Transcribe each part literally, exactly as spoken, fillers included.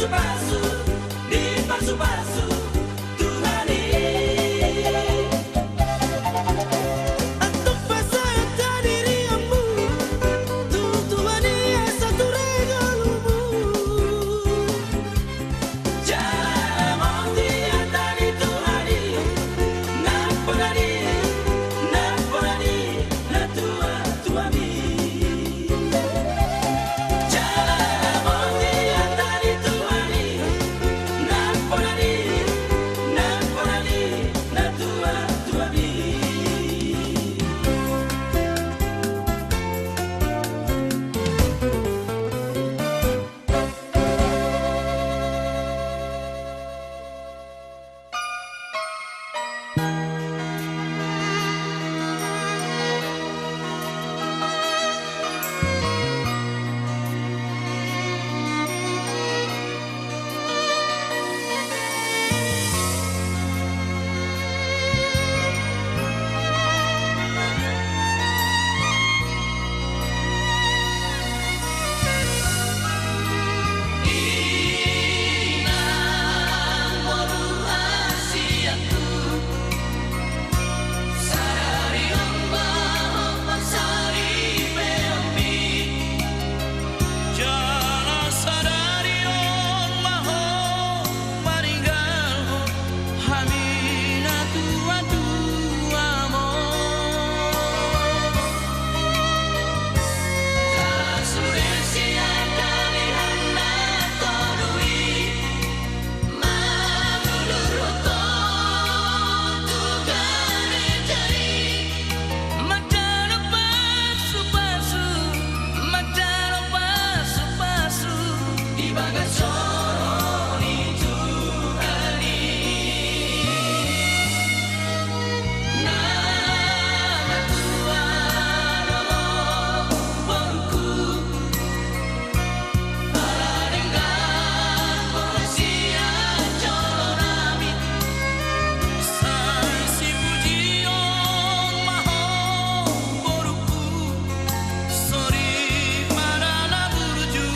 Pasu, dipasupasu Tuhan i. Antong pasahat hadirianmu tu Tuhan i asa ture ngolungmu. Jala mauliate di Tuhan i, nampuna ni, nampuna ni natuatuami. Jala sadari on ma ho maninggalhon hami natuatuam on. Jala sude sian hami na tolu i mangururuthon tu gareja i, manjalo pasupasu, manjalo pasupasu di bagas joro ni Tuhan i. Na matua do ho borungku, ala denggan borhat sian jolo nami. Sai sipujion ma ho borungku, soripada na burju.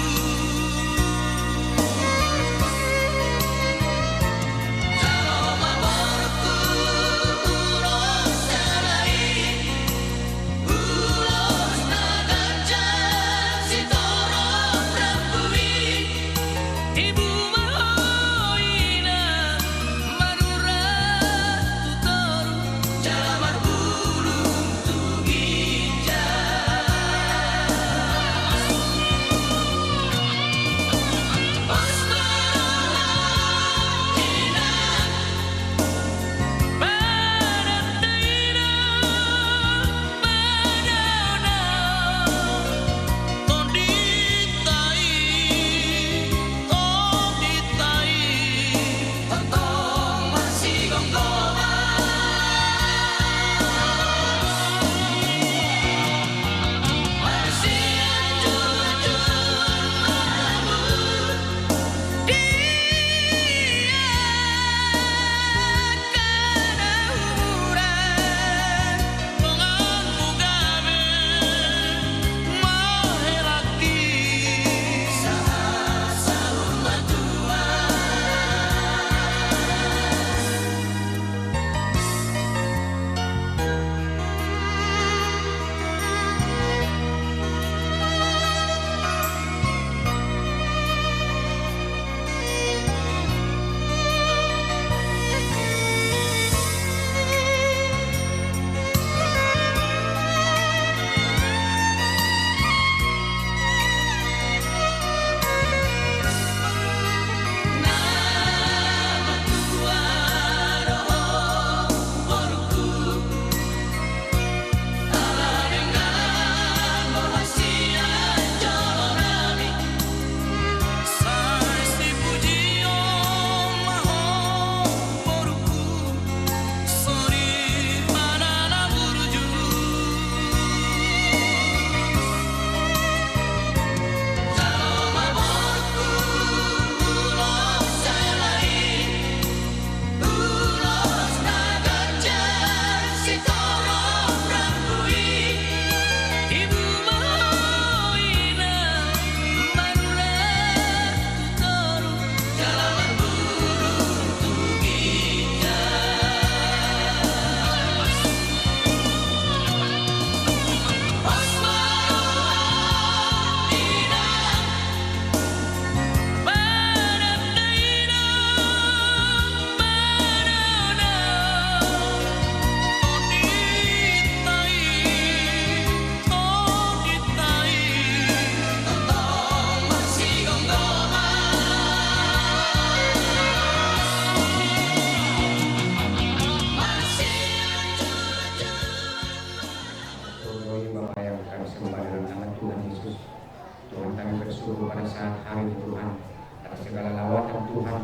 Pada saat hari ini Tuhan, atas segala lawatan Tuhan,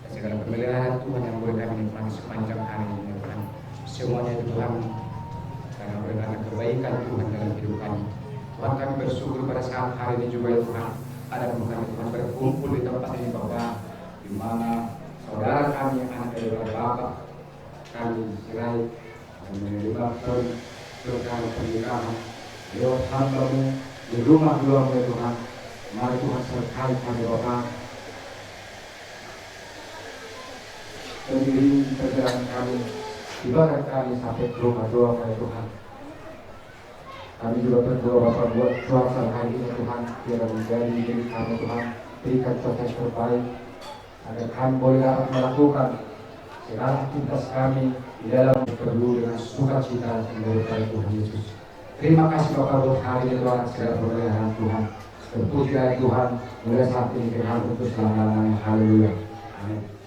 atas segala pemeliharaan Tuhan yang boleh kami nikmati sepanjang hari ini Tuhan. Semuanya itu Tuhan, karena boleh kami kebaikan Tuhan dalam hidup kami. Tuhan, kami bersyukur pada saat hari ini juga ya Tuhan, ada pun kami Tuhan berkumpul di tempat ini Bapa, di mana saudara kami anak dari Bapa, kami Sirait akan menerima per-, perkara pernikahan lewat hamba-Mu di rumah duamu ya Tuhan. Mari Tuhan sertai kami Bapa. Pengiring perjalanan kami, ibarat kami sampai ke rumah duamu ya Tuhan. Kami juga berdoa Bapa buat cuaca hari ini Tuhan, biar menjadi milik kami Tuhan. Berikan cuaca yang terbaik agar kami boleh dapat melakukan segala aktivitas kami di dalam penuh dengan sukacita menurut pada Tuhan Yesus. Terima kasih Bapa buat hari ini Tuhan, segala pemeliharaan Tuhan. Terpujilah Tuhan, mulai saat ini dan untuk selama-lamanya. Haleluya. Amin.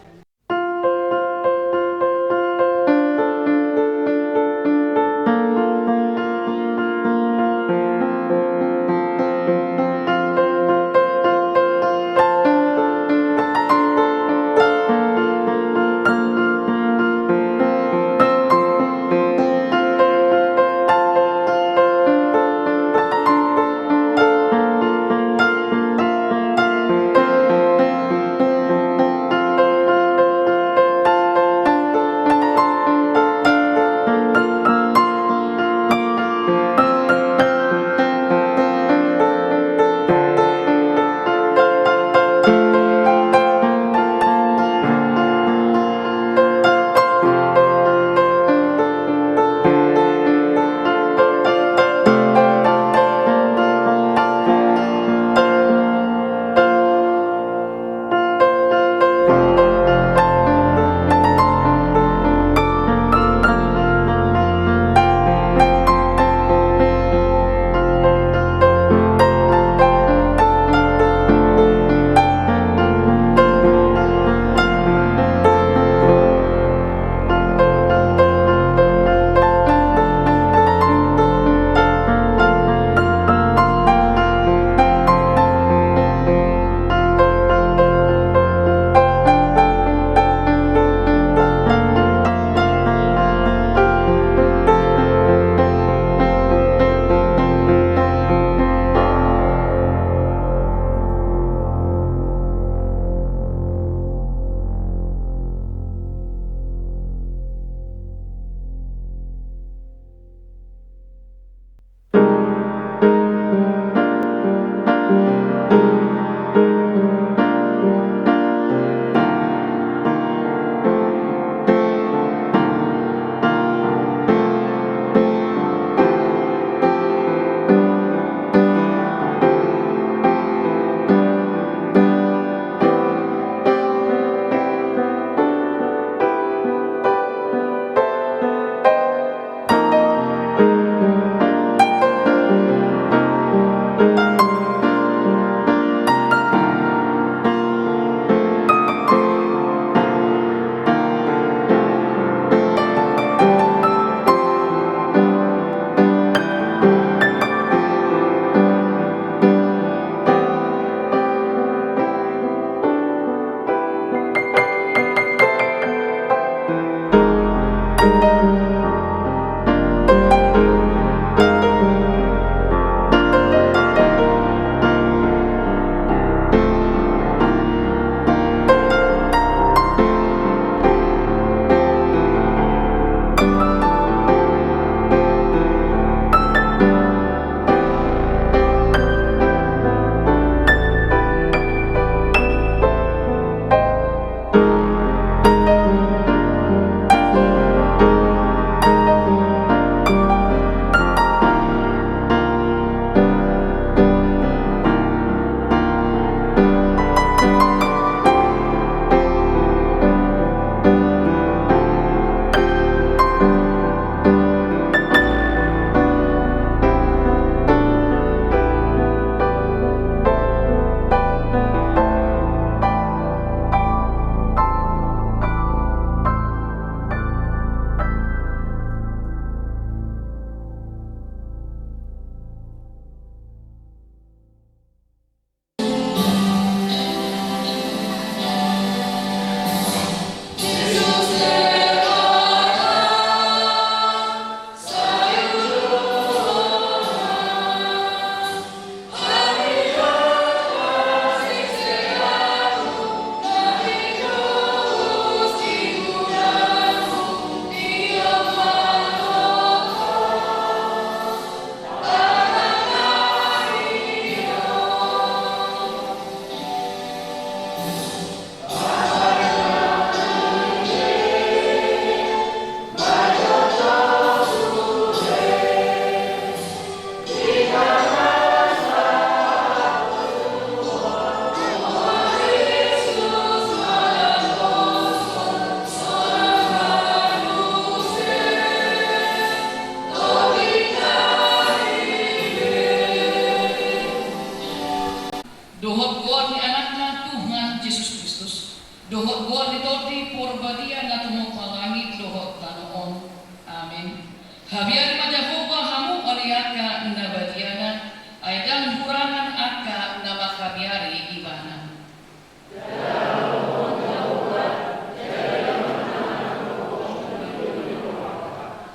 Dohot goar ni Anakna Tuhan Jesus Kristus, dohot goar ni Tondi Porbadia na tumompa langit dohot tano on. Amen. Habiari ma Jahowa hamu ale angka na badiana, ai ndang hurangan angka na manghabiari Ibana.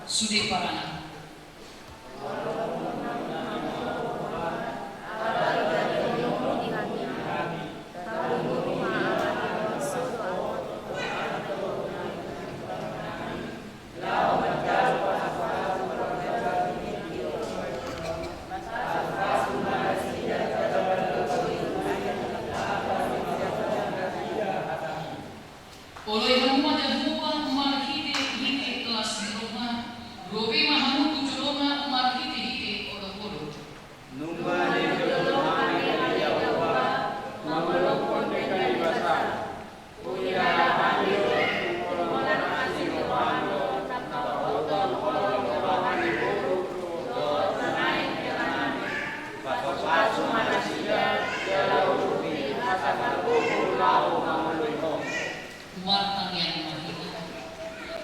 Sude parana. Oloi hamu ma Jahowa marhitehite las ni roha, ro be ma hamu tu jolona marhitehite odokodok. Nunga dijolo hami ale Jahowa, mangolophon denggan ni basaM. Huida hami do tu holong ni rohaM, na pabotohon holong ni roha ni boru dohot na naeng hela nami. Pasupasu ma nasida jala urupi asa margogo laho mangoloi Ho. Martangiang ma hita.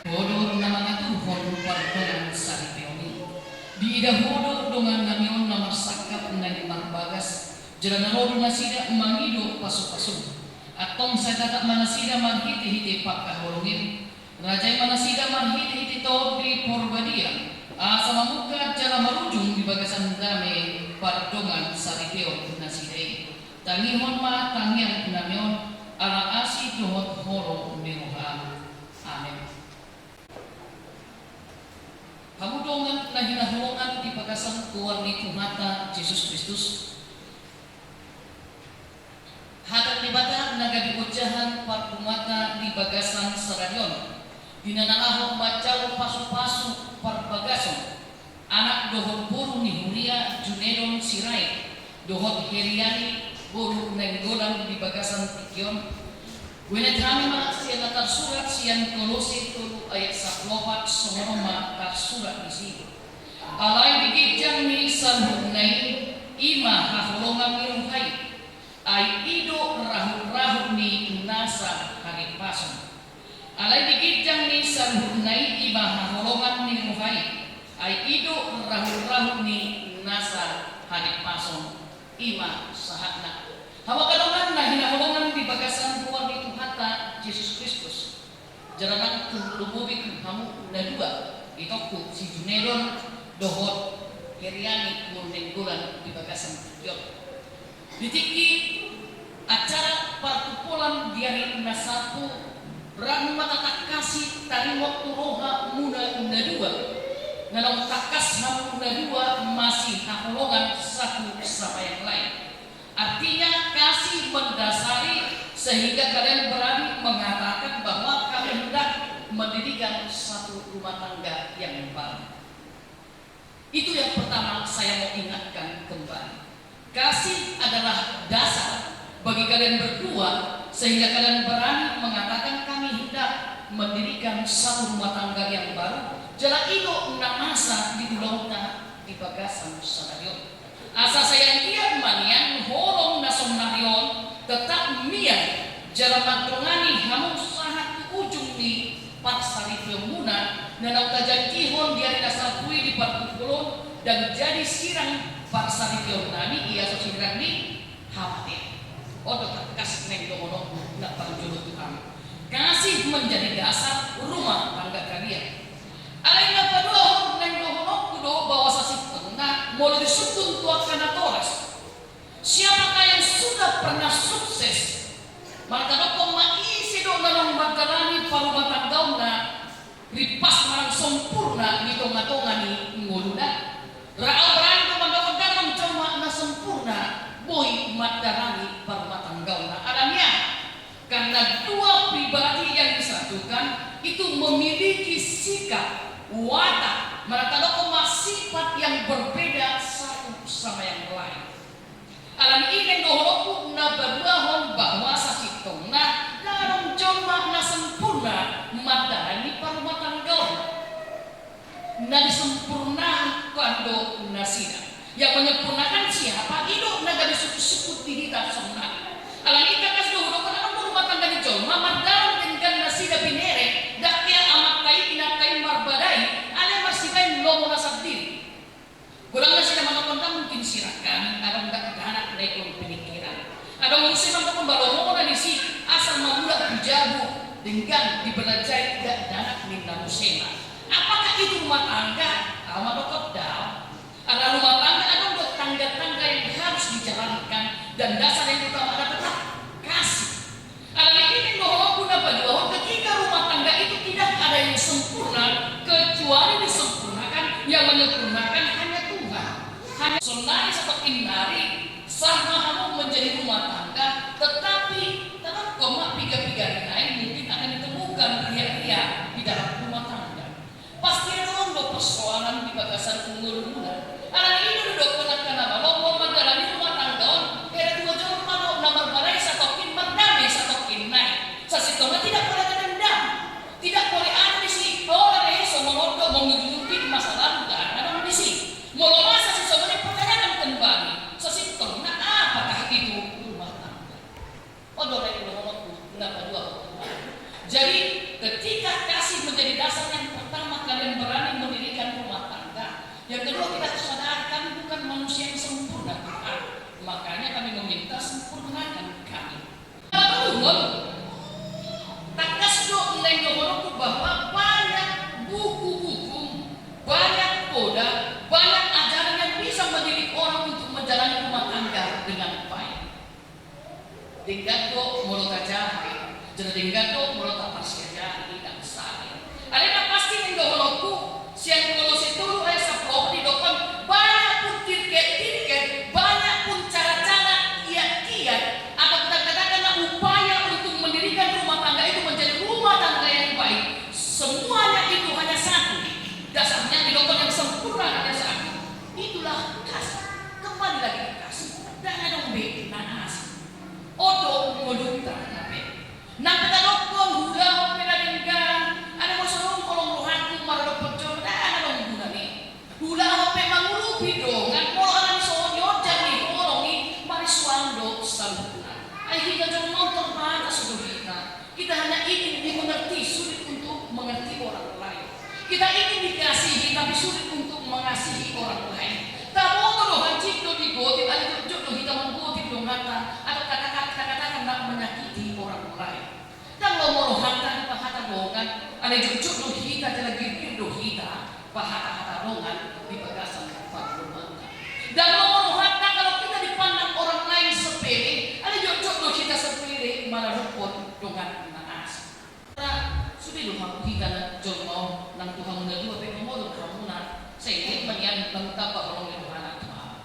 Ho do na mangaturhon pardongan saripeon i. Diida Ho do dongan nami on na marsangkap na di marbagas, jala na ro do nasida mangido pasupasuM. Antong sai tatap ma nasida marhitehite pangkaholongem. Rajai ma nasida marhitehite Tondi Porbadia, asa mamungka jala marujung di bagasan dame pardongan saripeon nasida i. Tangihon ma tangiang nami on, ala asi dohot holong ni rohaM. Amen. Hamu dongan na hinaholongan di bagasan goar ni Tuhanta Jesus Kristus. Hata ni Debata na gabe ojahan parpunguanta di bagasan sadari on, di na nalaho manjalo pasupasu parbagason, anak dohot boru ni huria Junedon Sirait, dohot Heriani boru Nainggolan di bagasan tingki on. Huenet hami ma sian na tarsurat sian Kolose tolu ayat sampulu opat, songon on ma tarsurat disi. Alai di ginjang ni saluhutna i, i ma haholongan ni roha i, ai i do rahut-rahut ni nasa haripason. Alai di ginjang ni saluhutna i, i ma haholongan ni roha i, ai i do rahut-rahut ni nasa haripason. I ma sahatna. Hamu angka dongan na hinaholongan di bagasan goar ni Tuhanta Jesus Kristus. Jala nang tu lumobi hamu na dua, itongku si Junedon dohot Heriani boru Nainggolan di bagasan tingki on. Di tingki acara partupolan di ari na salpu, rap ma tatangkasi taringot tu rohamuna na dua. Na naung tangkas hamu na dua masihaholongan satu sama yang lain. Artinya, kasih mendasari sehingga kalian berani mengatakan bahwa kami hendak mendirikan satu rumah tangga yang baru. Itu yang pertama saya mau ingatkan kembali. Kasih adalah dasar bagi kalian berdua sehingga kalian berani mengatakan kami hendak mendirikan satu rumah tangga yang baru. Jala i do na masa di ulaonta di bagasan sadari on. Asa sai anggiat ma nian holong na sonari on tetap mian jala mandongani hamu sahat tu ujung ni parsaripeonmuna na naung tajanjihon di ari na salpu i di partumpol on, ndang jadi sirang parsaripeonnami, ia so sirang ni hamatean. On do tangkas naeng dohononku na parjolo tu hamu. Kasih menjadi dasar rumah tangga kalian. Alai na paduahon naeng dohononku do bahwa sasintongna molo disungkun tu angka natoras, siapakah yang sudah pernah sukses? Martadophon ma ise do na naung mandalani parumatanggaonna rimpas manang sempurna di tonga-tonga ni ngoluna. Ra au berani do mandok ndang adong jolma na sempurna boi mandalani parumatanggaonna. Alani aha? Karena dua pribadi yang disatukan itu memiliki sikap, watak, martadophon ma sifat yang berbeda satu sama yang lain. Alani i naeng dohononku na paduahon bahwa sasintongna ndang adong jolma na sempurna mandalani parumatanggaon. Na disempurnakan do nasida. Yang menyempurnakan siapa? I do na gabe sungkun-sungkun di hita songon Adong muse mandok on, ba lomona disi asal mamulak tu jabu, denggan dibelanjai dakdanak ninna musena. Apakah itu rumah tangga? Au mandok on daong. Karena rumah tangga adong do tangga-tangga yang harus dijalankan, dan dasar yang utama adalah tetap kasih. Alani i, dohononku na paduahon, ketika rumah tangga itu tidak ada yang sempurna, kecuali disempurnakan, yang menyempurnakan hanya Tuhan. Hanya sonari, satongkin nari, sah ma hamu menjadi rumah tangga, tetapi tetap koma piga-piga ni nai mungkin akan ditemukan riak-riak di dalam rumah tangga. Pasti adong do persoalan di bagasan umurmuna. Alani i do didokkon angka na malo, molo mandalani rumah tangga on, hira dua jolma do na marbadai satongkin, mardame satongkin nai. Sasintongna tidak boleh ada dendam. Tidak boleh ada disi, oh, na he songon on do, mengungkit masa lalu, ndang adong disi. Molo masa sisongon i, pertanyakan kembali, sasintongna apakah itu rumah tangga? On do na nidohononku na paduahon. Jadi, ketika kasih menjadi dasar, yang pertama kalian berani mendirikan rumah tangga, yang kedua kita harus sadari kami bukan manusia yang sempurna, Tuhan. Makanya kami meminta, sempurnakan kami. Paduahon, tangkas do na nidohononku bahwa banyak buku-buku, banyak poda, banyak ajaran yang bisa mendidik orang untuk menjalani rumah tangga dengan baik. Denggan do molo tajaha, jala denggan do molo taparsiajari, ndang sala. Alai na pasti na nidohononku, sian Kolose tolu ayat sampulu opat didokkon, banyak pun tirket-tirket, banyak pun cara-cara, kiat-kiat, atau kita katakanlah upaya untuk mendirikan rumah tangga itu menjadi rumah tangga yang baik, semuanya itu hanya satu. Dasarnya didokkon yang sempurna hanya satu. Itulah kasih. Kembali lagi ke kasih. Ndang adong be na asing. On do ngolunta hape. Nang pe tadokkon, huulahon pe na denggan, alai molo so adong holong rohangku maradophon jolma, ndang adong gunana i. Huulahon pe mangurupi dongan, molo alani songon i, ojar ni holong i, marisuang do saluhutna. Ai hita jolma on terbatas do hita. Kita hanya ingin dimengerti, sulit untuk mengerti orang lain. Kita ingin dikasihi, tapi sulit untuk mengasihi orang lain. Taboto do hansit do di gotit, alai jotjot do hita manggotit donganta, atau kata-kata, kata-kata na menyakiti orang lain. Ndang lomo rohanta dipahata dongan, alai jotjot do hita, jala girgir do hita pahata-hata dongan di bagasan parjolmaanta. Ndang lomo rohanta kalau kita dipandang orang lain sepele, alai jotjot do hita sepele maradophon dongan na asing. Sude do hamu hita na jolma on, nang tu hamu na dua pe molo hamuna, sai leleng ma nian, ndang tamba holong ni rohana tu hamu.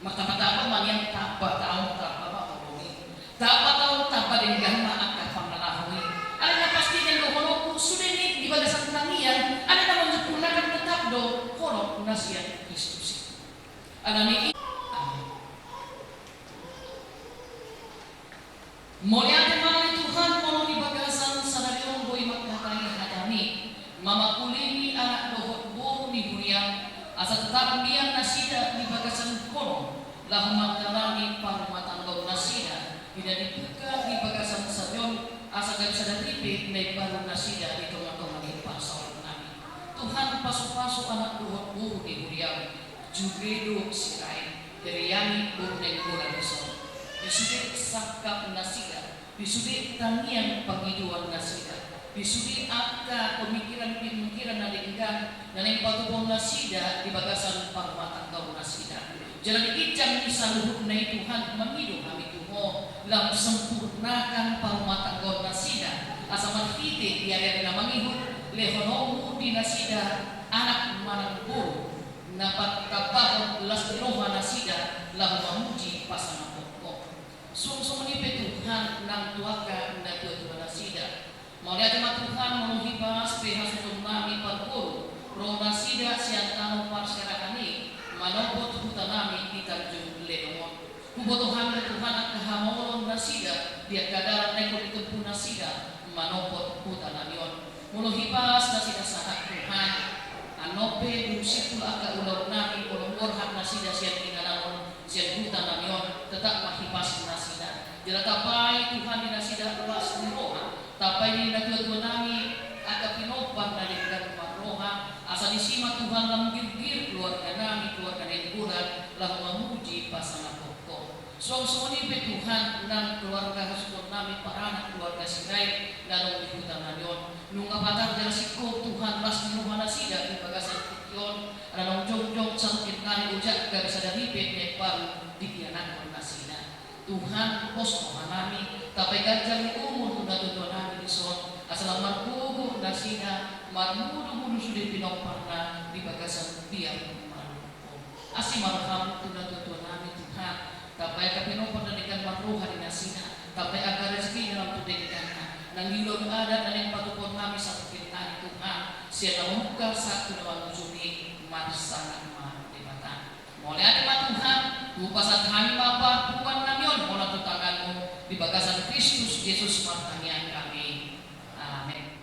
Martamba-tamba ma nian, tamba taon, tamba ma holong i. Tamba taon, tamba denggan ma angka pangalahon i. Alai na pasti na nidohononku, sude ni di bagasan tangiang, alai na menyempurnakan tetap do holong na sian Kristus i. Alani i. Amin. Mauliate ma ale Tuhan, molo di bagasan sadari on boi mangkatai hataMi, mamangkulingi anak dohot boru ni huriaM, asa tetap mian nasida di bagasan holong, laho mangkalangi parumatanggaon nasida, di na dibuka di bagasan sadari on, asa gabe sada ripe na imbaru nasida di tonga-tonga ni parsaoran nami. Tuhan, pasu-pasu anak dohot boru ni huriaM, jumolo do Sirait, Heriani boru Nainggolan dison. Di sude sangkap nasida, di sude tangiang pangidoan nasida, di sude angka pemikiran-pemikiran na denggan na naeng patupaon nasida di bagasan parumatanggaon nasida. Jala di ginjang ni saluhutna i Tuhan, mangido hami tu Ho, lam sempurnakan parumatanggaon nasida, asa marhite di ari-ari na mangihut, lehononMu di nasida anak manang boru, na patambahon las ni roha nasida laho mamuji pasangapon Ho. Suang songon i pe Tuhan nang tu angka natua-tua nasida. Mauliate ma Tuhan molo hipas pe hasuhuton nami parboru, ro nasida sian tano parserahan i, manopot huta nami di Tanjung Ledong on. Huboto hami Tuhan angka hamaolon nasida di angka dalan na ingkon ditempuh nasida manopot huta nami on. Molo hipas nasida sahat Tuhan, annon pe dung simpul angka ulaon nami, molo borhat nasida sian inganan on, sian huta nami on, tetap ma hipas nasida. Jala tambai Tuhan di nasida las ni roha, tambai di natua-tua nami angka pinompar na denggan marroha, asa disi ma Tuhan lam girgir keluarga nami, keluarga Nainggolan, laho mamuji pasangapon Ho. Suang songon i pe Tuhan nang keluarga hasuhuton nami paranak keluarga Sirait na adong di huta nami on. Nunga patar jala singkop Tuhan las ni roha nasida di bagasan tingki on, ala naung jongjong sangkit nari ojak gabe sada ripe ni aek palu diianakhon nasida. Tuhan, pos roha nami, tambai ganjang ni umur tu natua-tua nami dison, asa lam margogo nasida marmudu-mudu sude pinomparna di bagasan biar ni malum on. Asi ma roham tu natua-tua nami Tuhan, tambai angka pinompar na denggan marroha di nasida, tambai angka rejeki na lam tu dengganna, nang di ulaon adat na naeng patupaon nami sangkit nari Tuhan, sian na mamungka sahat tu na mangujungi, marsangap ma Debata. Mauliate ma Tuhan, hupasahat hami ma parpunguan nami on holan tu tanganmu, di bagasan Kristus Jesus martangiang hami. Amen.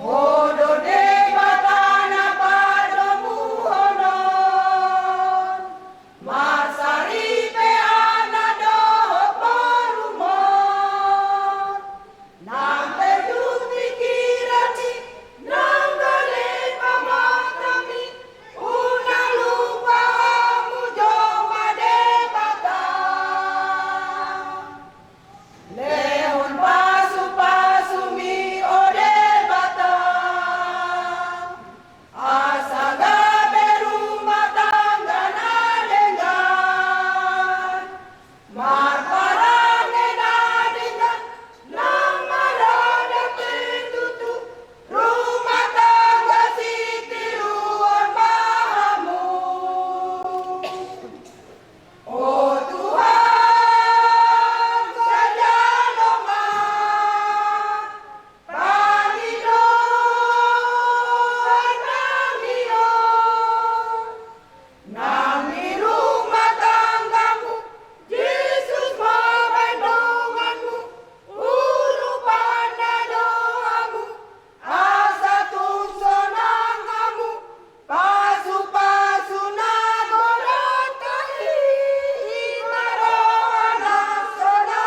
Ho do Debata na padomuhonon, marsaripean dohot porumon. Nang pe dung pikiranmi, nang gale pamatami, unang lupa hamu joma Debata. Lehon pasu-pasumi, o Debata, asa gabe rumah tangga na denggan, marparange na denggan, nang maradat pe tutu, rumah tangga sitiruon ma hamu. O Tuhan, sai jalo ma pangidoan nami on. Nang di rumah tanggamu, Jesus ma baen donganmu, urupanna do hamu, asa tung sonang hamu, pasu-pasu na godang tahi, i ma roha na sonang.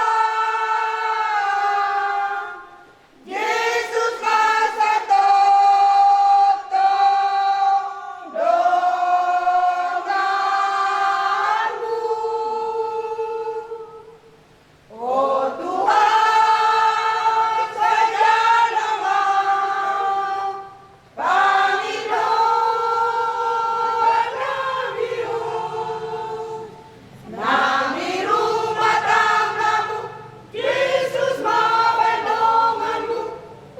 Jesus ma sai tongtong donganmu. O Tuhan, sai jalo ma pangidoan nami on. Nang di rumah tanggamu, Jesus ma baen donganmu,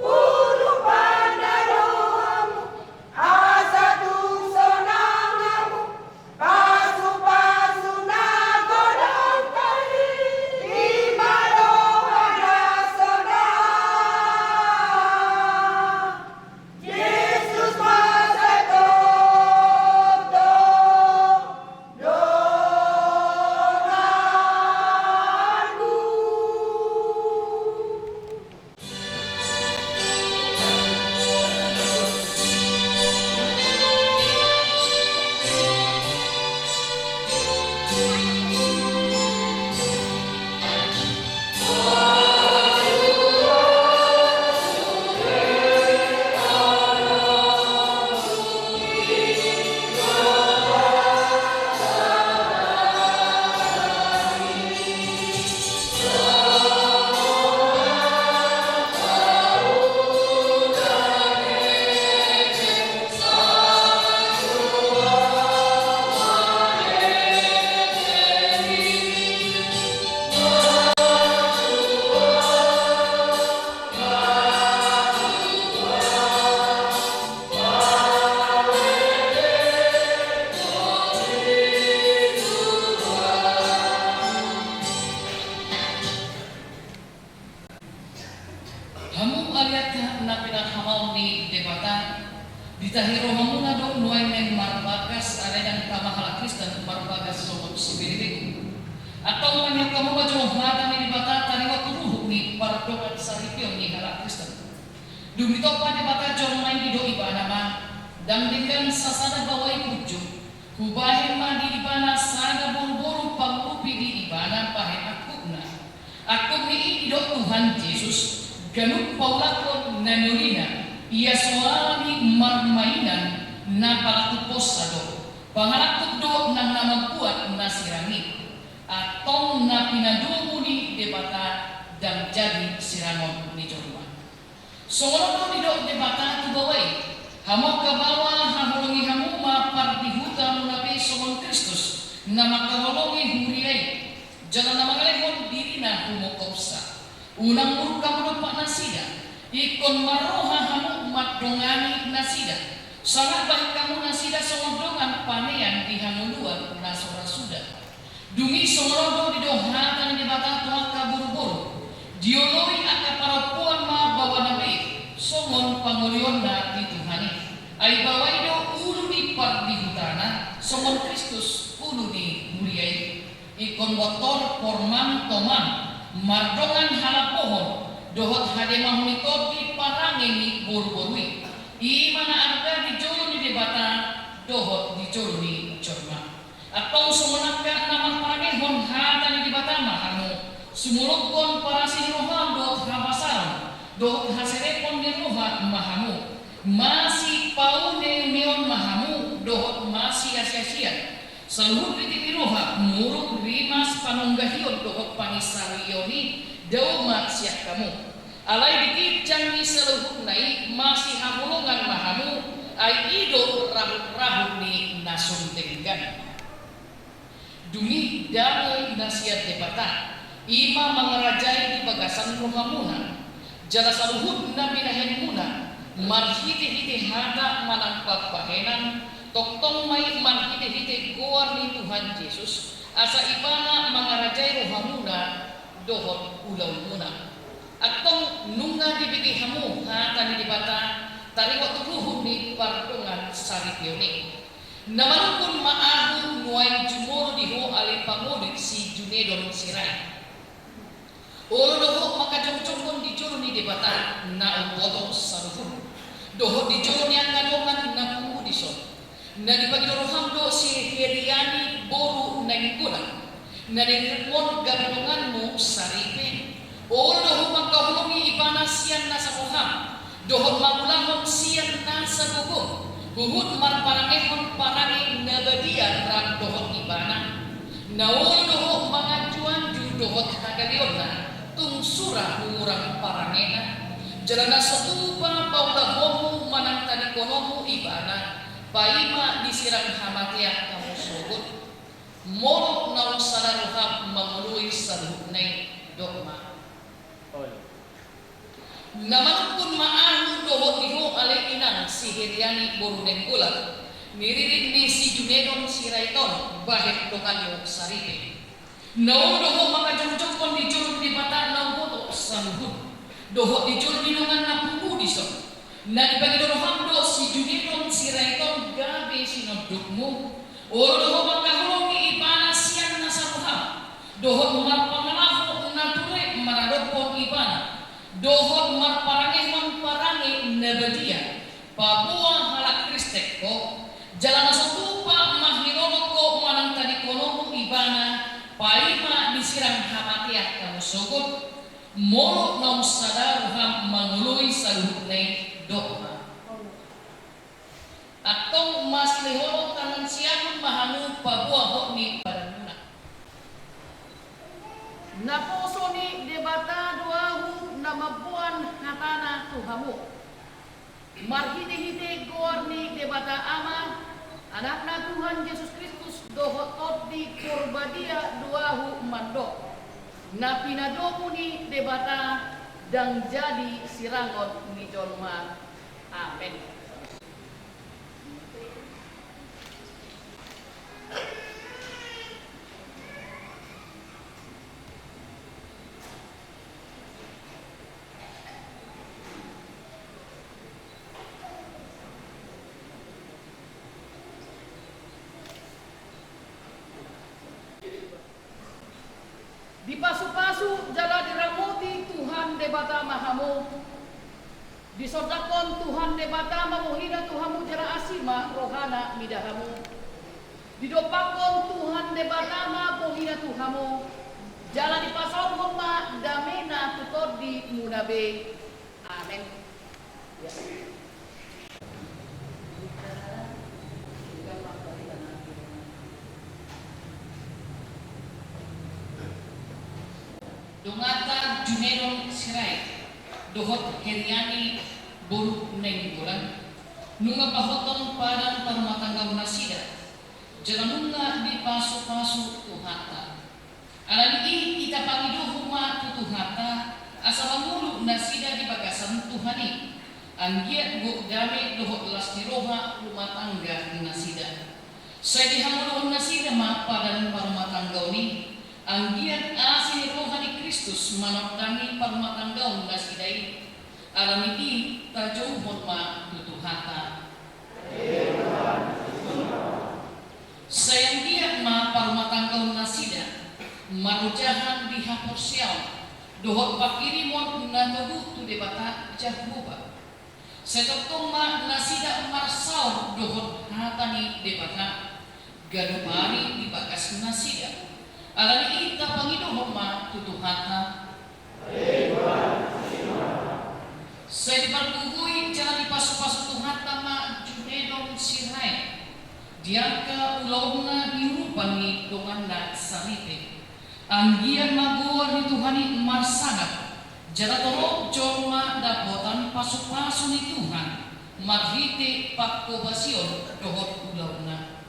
urupanna do hamu, asa tung sonang hamu, pasu-pasu na godang tahi, i ma roha na sonang. Jesus ma sai tongtong donganmu. Hamu alianna na pinarhamaon ni Debata, ditahi rohamuna do nuaeng naeng marbagas ari na tama halak Kristen marbagas songon sipelebegu. Antong mangihuthon hamu ma jo hata ni Debata tariwak tu ruhut ni pardongan saripeon ni halak Kristen. Dung ditompa Debata jolma i, didok Ibana ma, ndang denggan sasada baoa i punjung. Hubahen ma di ibana sada boruboru pangurupi di ibana bahen angkupna. Angkup ni i didok Tuhan Jesus, ganup paulakhon na niulina, ia so alani marmainan na palangkup posa do. Pangalangkup do nang na mambuat na sirang i. Tong na pinadomu ni Debata ndang jadi sirangon ni jolma. Songon on do didok Debata tu baoa i: Hamu angka baoa, haholongi hamu ma pardihutamuna be songon Kristus, na mangkaholongi huria i, jala na mangalehon dirina humongkopsa. Unang muruk hamu dompak nasida, ingkon marroha hamu mandongani nasida, sangat bahen hamu nasida songon dongan panean di hangoluan na so ra suda. Dung i songon on do didok hata ni Debata tu angka boruboru: Dioloi angka parompuan ma baoana be songon pangolionna di Tuhan i. Ai baoa i do ulu ni pardihutana, songon Kristus ulu ni huria i. Ingkon bontor pormang tomang, mardongan halambohon dohot hademahon ni tondi parange ni boruboru i. I ma na arga di jolo ni Debata dohot di jolo ni jolma. Antong songon angka na marparangehon hata ni Debata ma hamu, sumolokkon parasi ni roha dohot habasaron dohot haserepon ni roha ma hamu, masipauneneon ma hamu dohot masiasiasian. Saluhut ritik ni roha, muruk, rimas, panunggahion dohot panginsarion i dao ma sian hamu. Alai di ginjang ni saluhutna i masihaholongan ma hamu, ai i do rahutrahut ni na sun denggan. Dung i dame na sian Debata, i ma mangarajai di bagasan rohamuna, jala saluhut na binahenmuna, marhitehite hata manang pambahenan, tongtong ma i marhitehite goar ni Tuhan Jesus, asa Ibana mangarajai rohamuna dohot ulaonmuna. Antong nunga dibege hamu hata ni Debata, taringot tu ruhut ni pardongansaripeon i. Na manungkun ma ahu nuaeng jumolo di ho ale pangoli si Junedon Sirait. Olo do ho mangkajongjonghon di jolo ni Debata na umboto saluhut, dohot di jolo ni angka dongan na pungu dison. Na dipangido roham do si Heriani boru Nainggolan, na niriritmon gabe donganmu saripe. Olo do ho mangkaholongi ibana sian nasa roham, dohot mangulahon sian nasa gogom, huhut marparangehon parange na badia rap dohot ibana. Na olo do ho manganjuanju dohot hagaleonna, tung sura hurang parangena. Jala na so tupa paulahonmu manang tadingkononmu ibana, paima disirang hamatean hamu sogot. Molo naung sada roham mangoloi saluhutna i, dok ma. Na manungkun ma ahu dohot di ho ale inang si Heriani boru Nainggolan, niririt ni si Junedon Sirait on, bahen donganmu saripe. Na olo do ho mangkajongjonghon di jolo ni Debata na umboto saluhut, dohot di jolo ni dongan na pungu dison. Na dipangido roham do si Junedon Sirait on gabe sinondukmu. Olo do ho mangkaholongi ibana sian nasa roham, dohot marpangalaho na ture maradophon ibana, dohot marparangehon parange na badia, paboa halak Kristen ho. Jala na so tupa mangilolot ho manang tadingkononmu ibana, paima disirang hamatean hamu sogot. Molo naung sada roham mangoloi saluhutna i, dok ma. Antong masilehonon tangan siamun ma hamu paboa hot ni badanmuna. Naposo ni Debata do ahu na mamboan hatana tu hamu. Marhitehite goar ni Debata Ama, Anakna Tuhan Jesus Kristus dohot Tondi Porbadia do ahu mandok: Na pinadomu ni Debata ndang jadi sirangon ni jolma. Amen. Dipasupasu jala diramoti Tuhan Debata ma hamu. Disondangkon Tuhan Debata ma bohina tu hamu jala asi ma rohana mida hamu. Didompakkon Tuhan Debata ma bohina tu hamu, jala dipasaorhon ma damena tu tondimuna be. Amen. Ya. Singkat ma parilanan. Donganta Junedon Sirait dohot Heriani boru Nainggolan, nunga pahothon padan parrumatanggaon nasida, jala nunga dipasupasu Tuhanta. Alani i hita pangidohon ma tu Tuhanta, asa mangolu nasida di bagasan Tuhan i, anggiat gok dame dohot las ni roha rumah tangga nasida. Sai dihamoloan nasida ma padan parrumatanggaon i, anggiat asi ni roha ni Kristus manondangi parrumatanggaon nasida i. Alani i tajouhon ma tu Tuhanta. Sai anggiat ma parrumatanggaon nasida marojahan di haporseaon dohot panghirimon na togu tu Debata Jahowa. Sai tongtong ma nasida marsaor dohot hata ni Debata ganup ari di bagas nasida. Alani i tapangidohon ma tu Tuhanta. Sai dipargogoi jala dipasupasu Tuhanta ma Junedon Sirait di angka ulaonna di urupan ni donganna Sarite. Anggiat ma goar ni Tuhan i marsangap, jala torop jolma dapotan pasupasu ni Tuhan marhite panghobasion dohot ulaonna.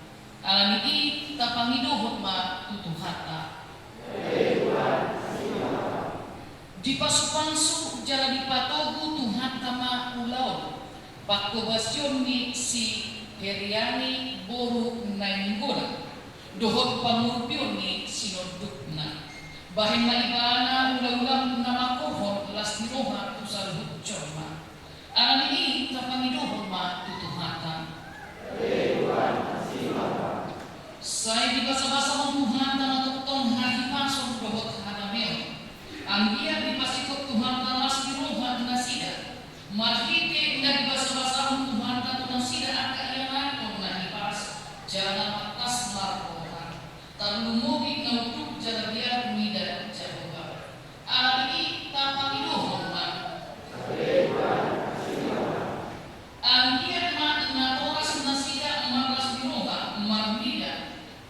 Alani i tapangidohon ma tu Tuhanta. Dipasupasu jala dipatogu Tuhanta ma ulaon panghobasion ni si Heriani boru Nainggolan dohot pangurupion ni sinondukna. Bahen ma ibana ulaula na mangkorhon las ni roha tu saluhut jolma. Alani i tapangidohon ma tu Tuhanta. Sai dibasabasahon Tuhanta na tongtong hahipason dohot hadameon. Anggiat dipasingkop Tuhanta las ni roha nasida marhite na dibasabasahon Tuhanta tu nasida angka ianakhon na hipas jala na pantas marroha, tarlumobi na unduk jala biar mida Jahowa. Alani i tapangidohon ma. Anggiat ma natoras nasida marlas ni roha marnida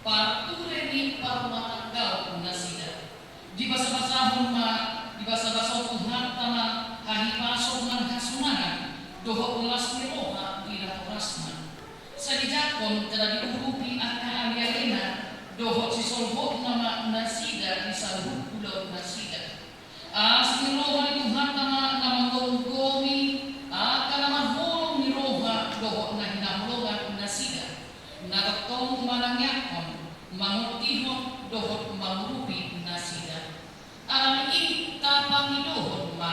parture ni parrumatanggaon nasida. Dibasabasahon ma, dibasabasahon Tuhanta ma hahipason nang hasonangan dohot las ni roha di natorasna. Sai dijangkon jala diurupi angka alealena dohot sisolhotna ma nasida di saluhut ulaon nasida. Asi ni roha ni Tuhanta ma na manggomgomi angka na marholong ni roha dohot na hinaholongan nasida, na tongtong manangiangkon, mangondihon dohot mangurupi nasida. Alani i tapangidohon ma.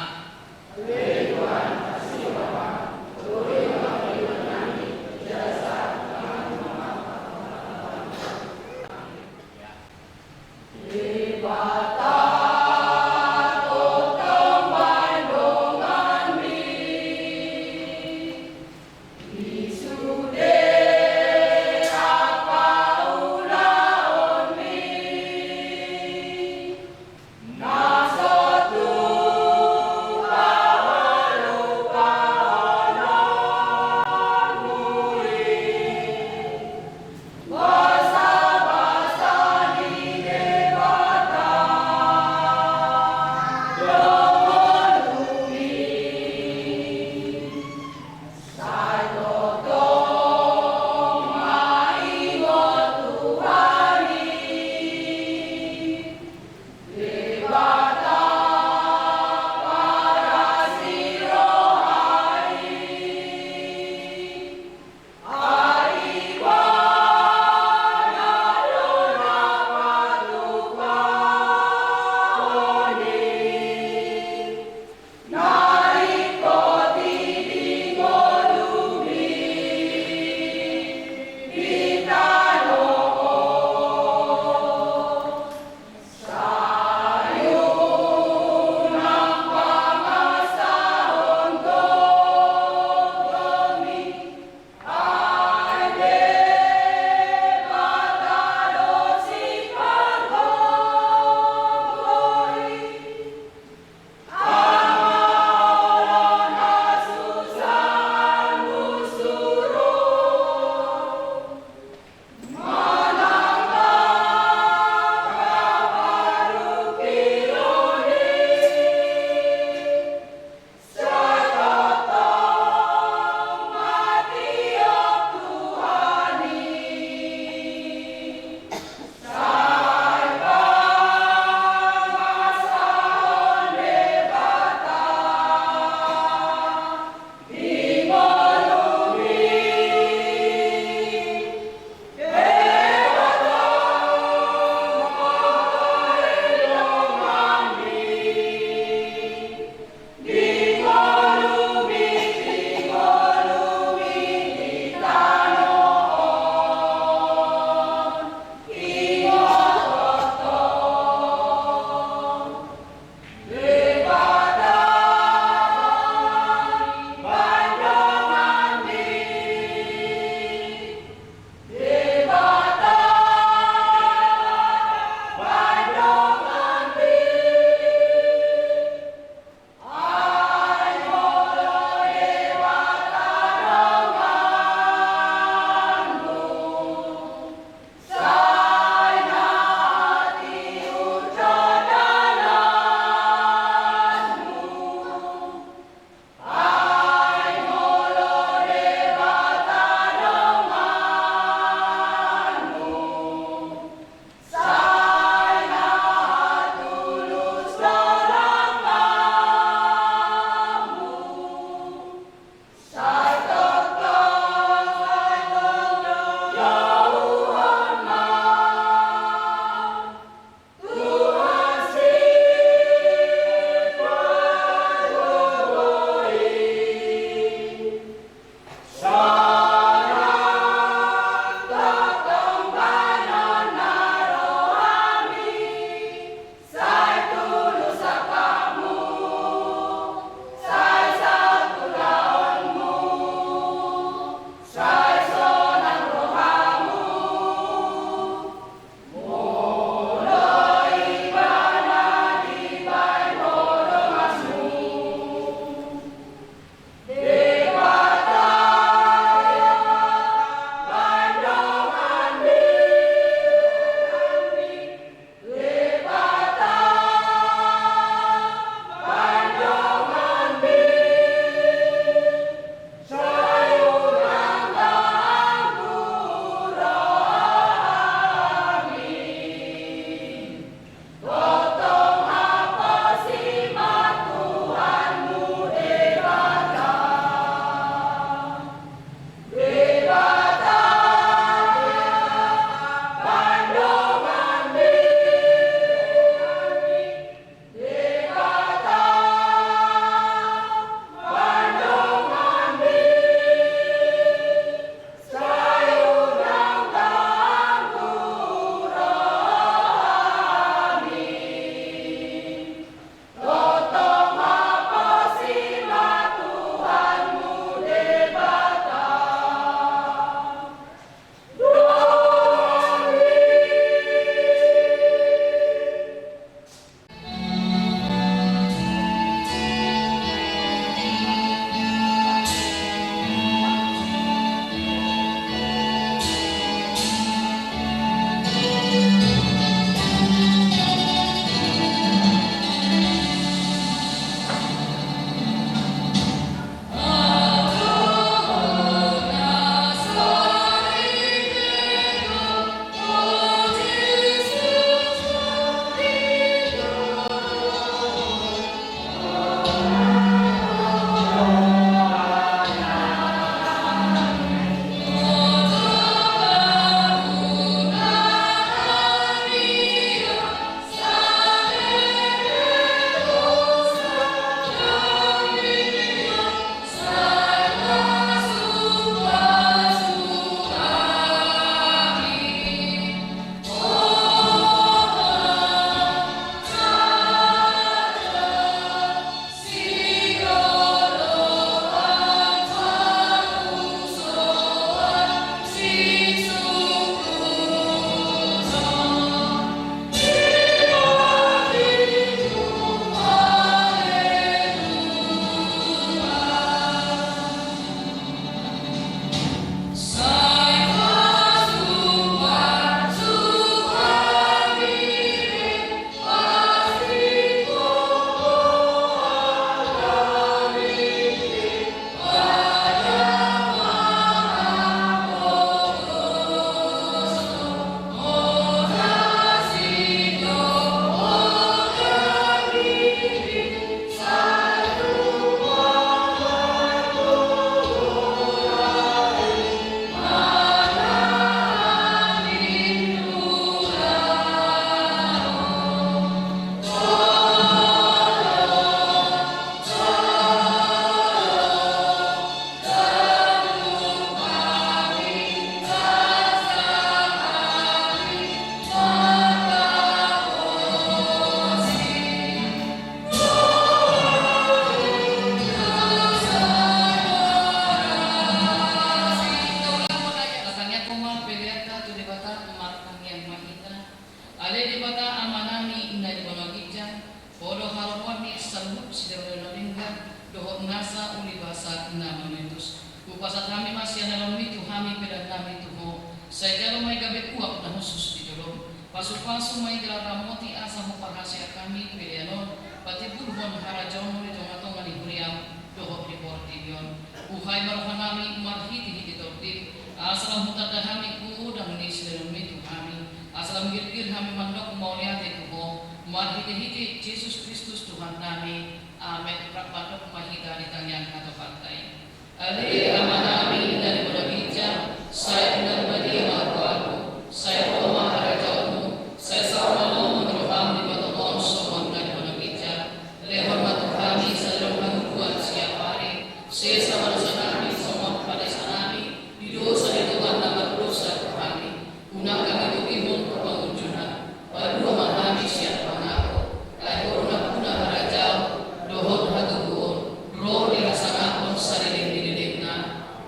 Halomoan ni saluhut sijalo na denggan dohot nasa ulibasa na mamimbihi. Hupasahat hami ma sian ulaonmi tu hami pelean nami tu Ho. Sai jalo ma i gabe uap na hushus di jolom. Pasupasu ma i jala ramoti asa huparhaseang hami pelean on patimbulhon harajaonmu di tongatonga ni huriam dohot di portibi on. Buhai ma roha nami marhitehite Tondim, asa lam hutanda hami godang ni silelenonmi tu hami, asa lam girgir hami mandok mauliate tu Ho, marhitehite Jesus Kristus Tuhan nami. Amen. Rap mandok ma hita di tangiang hatopanta i. Ale Ama nami na di banua ginjang, sai unang badia ma goarmu, sai ro ma harajaonmu, sai saur manomom roham di banua on songon na di banua ginjang. Lehon ma tu hami sadari on hangoluan siapari, sesa ma dosa nami songon panesanami di dosa ni dongan na mardosa tu hami. Unang hami togihon tu pangunjunan, palua ma hami sian pangago, ai Ho do nampuna harajaon dohot hatubuon, ro di hasangapon saleleng ni lelengna.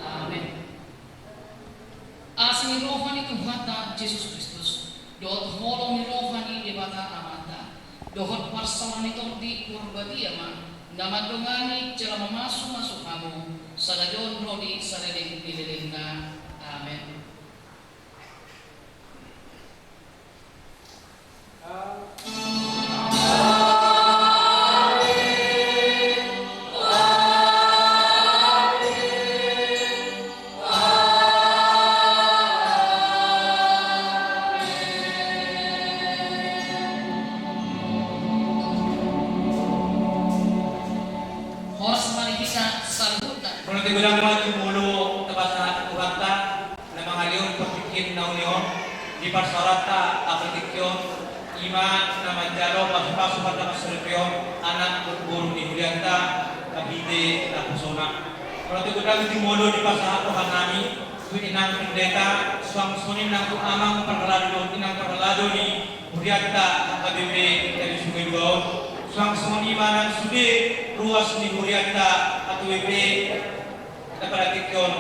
Amen. Asi ni roha ni Tuhanta Jesus Kristus, dohot holong ni roha ni Debata Amanta, dohot parsaoran ni Tondi Parbadia ma na mandongani jala mamasumasu hamu sadari on ro di saleleng ni lelengna. Amen. Horas ma di hita saluhutna. Molo tinggal ma jumolo tapasahat Tuhanta. Na mangalehon partingkian na uli on di parsaoranta apala tingki on, i ma na manjalo pasupasu partangiangan on anak dohot boru ni hurianta marhite naposona. Molo tinggal ma jumolo dipasahat roha nami tu inang pendeta, suang songon i nang tu amang parhalado dohot inang parhalado ni hurianta H K B P Tali Sungai Dua on, suang songon i ma nang sude ruas ni hurianta H K B P na pala tingki on,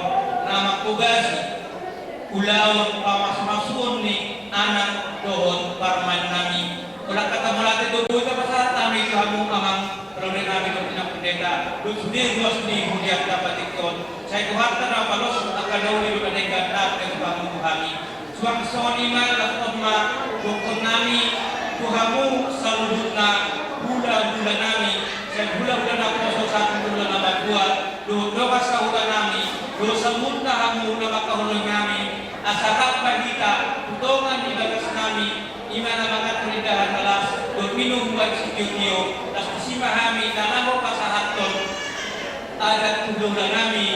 na manghobasi ulaon pamasumasuon ni anak dohot parumaen nami. Holan hata mauliate do boi tapasahat hami tu hamu amang parhalado nami dohot inang pendeta dohot sude ruas ni hurianta pala tingki on. Sai Tuhanta na paloshot angka na uli dohot na denggan na pinasahat hamu tu hami. Suang songon i ma laos on ma dohonon nami tu hamu saluhutna hulahula nami, sian hulahula naposo sahat tu hulahula na matua, dohot dongan sahula nami, dohot saluhutna hamu na mangkaholongi hami, asa rap ma hita tu tonga ni bagas nami, i ma na mangan harindahan na las dohot minum uap sitiotio, laos tusi ma hami na laho pasahathon adat tu hulahula nami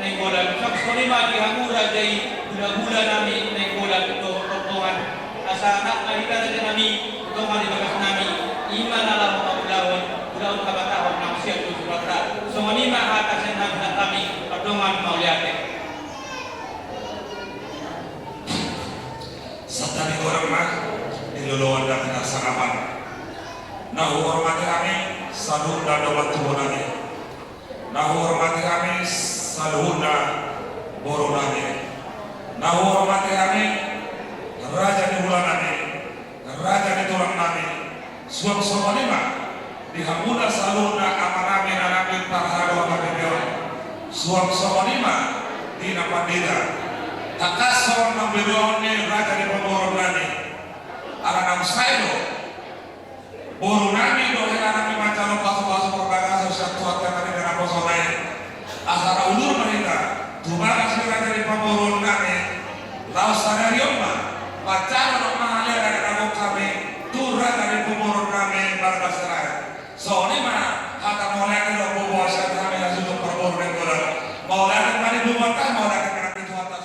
Nainggolan. Suang songon i ma di hamu raja i hulahula nami Nainggolan dohot rombongan, asa rap ma hita raja nami tu tonga ni bagas nami, i ma na laho mangulahon ulaon habatahon nang sian tu suranta. Songon i ma hata sian hami, hata nami pardonganan mauliate. Santabi godang ma di loloan nami na saonari. Na huhormati hami saluhutna dongan tubu nami. Na huhormati hami saluhutna boru nami. Na huhormati hami raja ni hula nami, raja ni tulang nami. Suang songon i ma di hamuna saluhutna amanami, inanami parhalado H K B P on. Suang songon i ma di na pandita, tangkas songon na bedohon ni raja ni pamoruon nami. Ala naung sae do boru nami dohot hela nami manjalo pasupasu parbagason sian Tuhanta na denggan naposona i. Asa ra udur ma hita tu bagas ni raja ni pamoruon nami. Laos sadari on ma manjalo dohot mahalea na denggan hami tu raja ni pamoruon nami Balga Sirait. Songon i ma hata mauliate dohot boboa sian hami hasuhuton parboru Nainggolan. Mauliate ma di boboanta, mauliate ma di Tuhanta.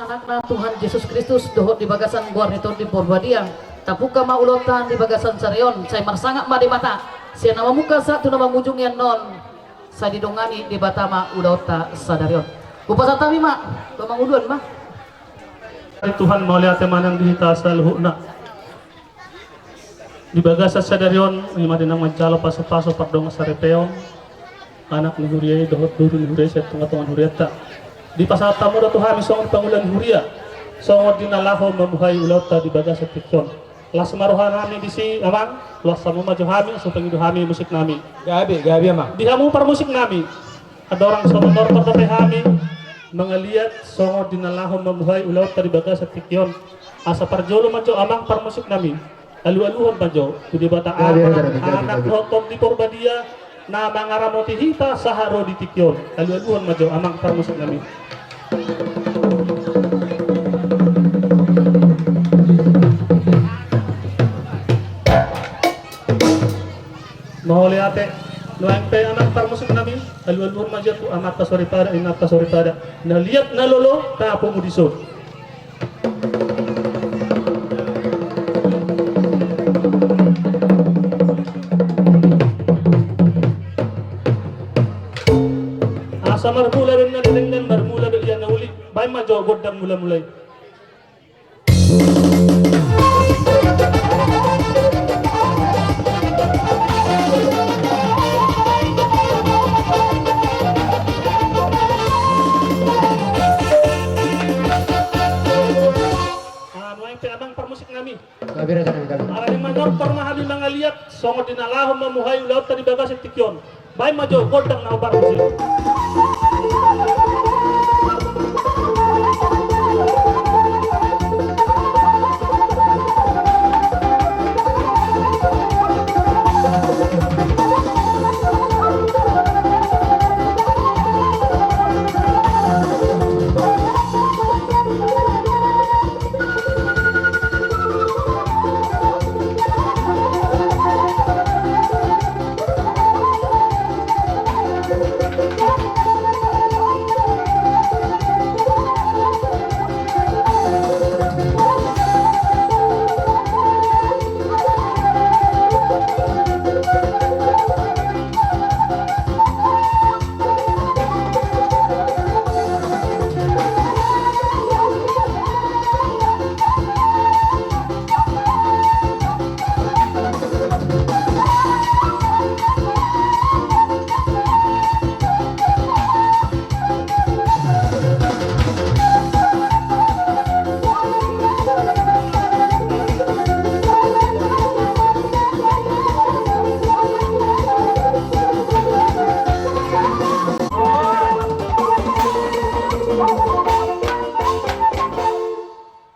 Anakna Tuhan Jesus Kristus dohot di bagasan goar ni Tondi Porbadia, tabuka ma ulaonta di bagasan sadari on, sai marsangap ma Debata sian na mamungka sahat tu na mangujungi annon, sai didongani Debata ma ulaonta sadari on. Hupasahat hami ma, tu mangudon ma. Tuhan, mauliate ma nang di hita saluhutna. Di bagasan sadari on, i ma di na manjalo pasupasu pardongansaripeon anak ni huria i dohot boru ni huria i sian tongatonga ni hurianta. Dipasahat hamu do tu hami songon pangula ni huria, songon di na laho mamuhai ulaonta di bagasan tingki on. Las ma roha nami disi, Amang, las hamu ma jo hami, asa hupangido hami musik nami. Gabe, gabe, Amang. Di hamu parmusik nami. Andorang so manortor dope hami mangaliat songon di na laho mamuhai ulaonta di bagasan tingki on. Asa parjolo ma jo, Amang, parmusik nami. Alualuhon ma jo tu Debata Ama, Anak dohot Tondi Porbadia na mangaramoti hita sahat ro di tingki on. Alualuhon ma jo, Amang, parmusik nami. Mauliate. Nuaeng pe, Amang, parmusik nami, alualuhon ma jo tu amanta soripada, inanta soripada, na liat na lolo tapungu dison. Asa marmula do na denggan, marmula do ia na uli. Baen ma jo gondang mulamula i. Nuaeng pe, Amang, parmusik nami. Ala ni manortor ma hami mangaliat songon di na laho mamuhai ulaonta di bagasan tingki on. Baen ma jo gondang na hombar musik.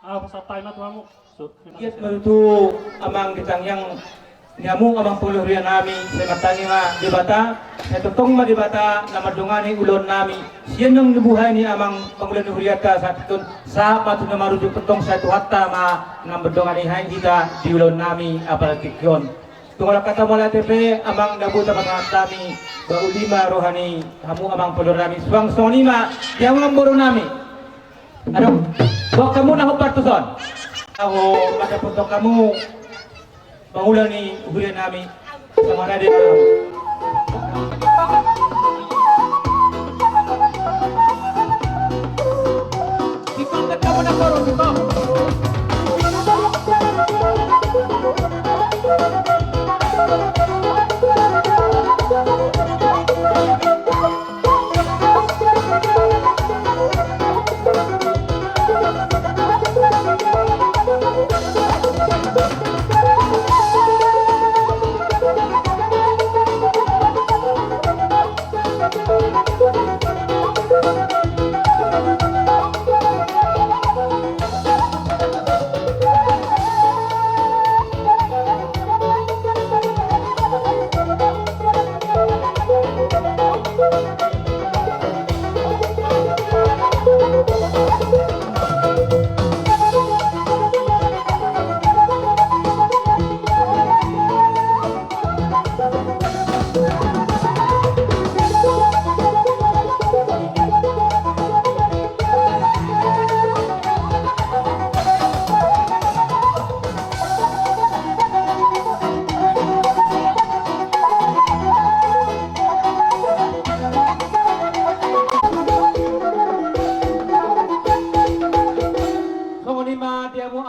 Au, santai ma tu hamu. Giat ma tutu, Amang, di tangiang ni hamu, Amang, pangula ni huria nami. Sai martangi ma Debata, sai tongtong ma Debata na mandongani ulaon nami sian naung dibuhai ni Amang pangula ni hurianta sahat on, sahat ma tu na marujung tongtong, sai Tuhanta ma na mandongani hami, hita di ulaon nami apala tingki on. Tung holan hata mauliate pe, Amang, na boi tapasahat hami, ba uli ma roha ni hamu, Amang, pangula nami. Suang songon i ma di hamu, Amang, boru nami. Adong, boan hamu na hombar tuson. Aho mandapothon hamu pangula ni huria nami. Samarade ma. Di kontak hamu na boru, di kontak.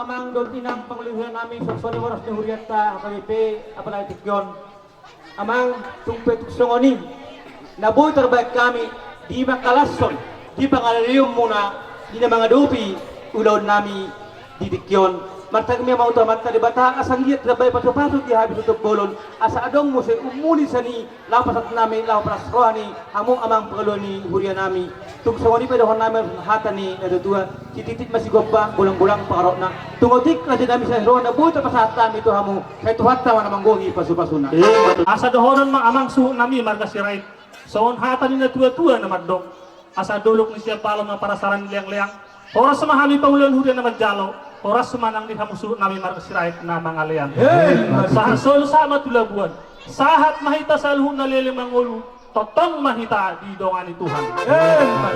Amang dohot inang pangoli huria nami, songon i horas ni hurianta H K B P, apala di tingki on. Amang, tung pe tung songon i na boi tarbahen hami di pangkalashon, di pangalehonmuna di na mangadopi ulaon nami di tingki on. Martangiang ma hami tu Amanta Debata asa anggiat tarbahen pasupasu di hami tu bolon, asa adong muse umuli sani laho pasahat nami, laho palas roha ni hamu amang pangoli ni huria nami. Tung songon i pe dohonon nami hata ni natuatua, sititi ma sigompa, bolangbolang pangarahutna. Tung otik raja nami sai roha na boi tarpasahat hami tu hamu, sai Tuhanta ma na manggohi pasupasuna. Asa dohonon ma amang suhut nami marga Sirait, songon hata ni natuatua na mandok: Asa dolok ni sian balo ma parasaran leangleang. Horas ma hami pangoli huria na manjalo, horas ma nang di hamu suhut nami marga Sirait na mangalean. Sahat solu sahat ma tu labuan, sahat ma hita saluhutna leleng mangolu, tongtong ma hita didongani Tuhan.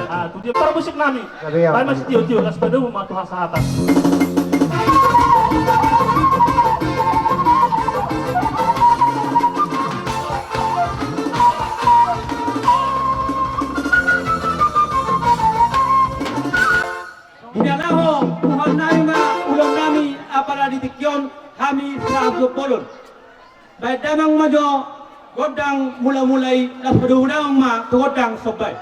Ah, tu dia parmusik nami. Baen ma sitiotio, laos padomu ma tu hasahatan. Di na laho, huhut nami ma ulaon nami, apala di tingki on hami sahat tu bolon. Baen damang ma jo gondang mulamula i, laos padomu damang ma tu gondang somba i.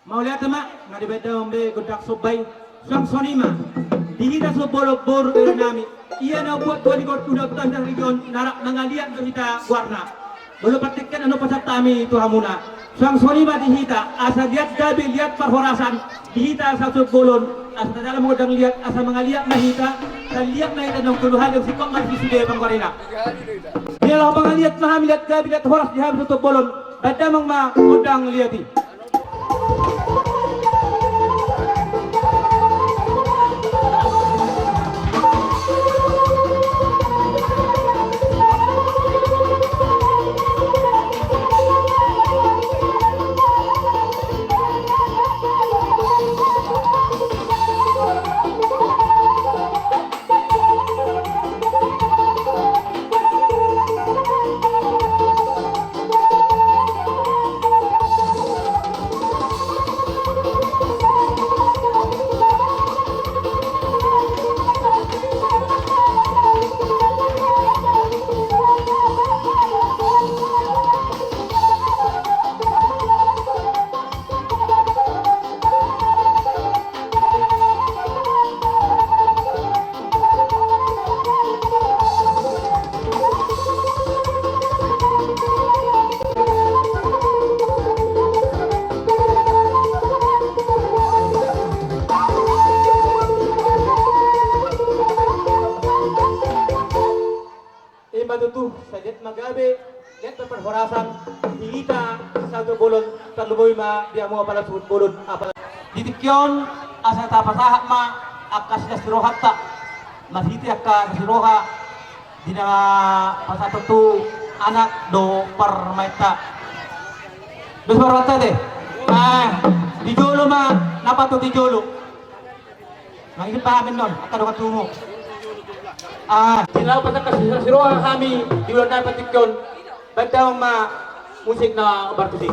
Mauliate ma, nga dibaen damang be gondang somba i. Suang songon i ma di hita suhut bolon, boru dohot inang nami. Ia na umbuat tua ni gondang, undang tua ni region, na rap mangaliat do hita goarna. Molo partingkian, annon pasahat hami tu hamuna. Suang songon i ma di hita, asa liat gabe liat parhorasan di hita sahat tu bolon, asa tajalo ma gondang liat, asa mangaliat ma hita, sai liat ma hita naung tolu hali, singkop ma disi sude panggoarina. Di na laho mangaliat ma hami, liat gabe liat horas di hami sahat tu bolon, baen damang ma gondang liat i. I ma tutu, sai liat ma gabe liat ma parhorasan di hita sahat tu bolon, tarlumobi ma di hamu apala suhut bolon, apala. Di tingki on asa tapasahat ma angka silas ni rohanta, marhite angka silas ni roha di na pasahathon tu anak dohot parumaenta. Dos parumaenta te. Ah, di jolo ma na patut, di jolo. Mangido pamen non angka dongan tubu. Ah, di na laho pasahat silas ni roha hami di ulaon nami partingkian on. Baen damang ma musik na martus i.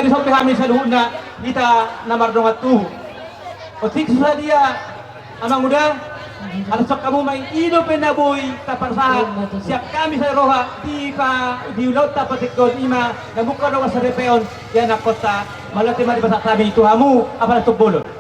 Jadi sampe hami saluhutna hita na mardongan tubu. Otik sadia amang uda, ala sokkamu mai ido pe na boi taparsahat sian hami sai roha di pa di ulauta patikon ima na mungka dohot saripeon di anakkonta. Mauliate ma di pasahat hami tu hamu apala tumbolon.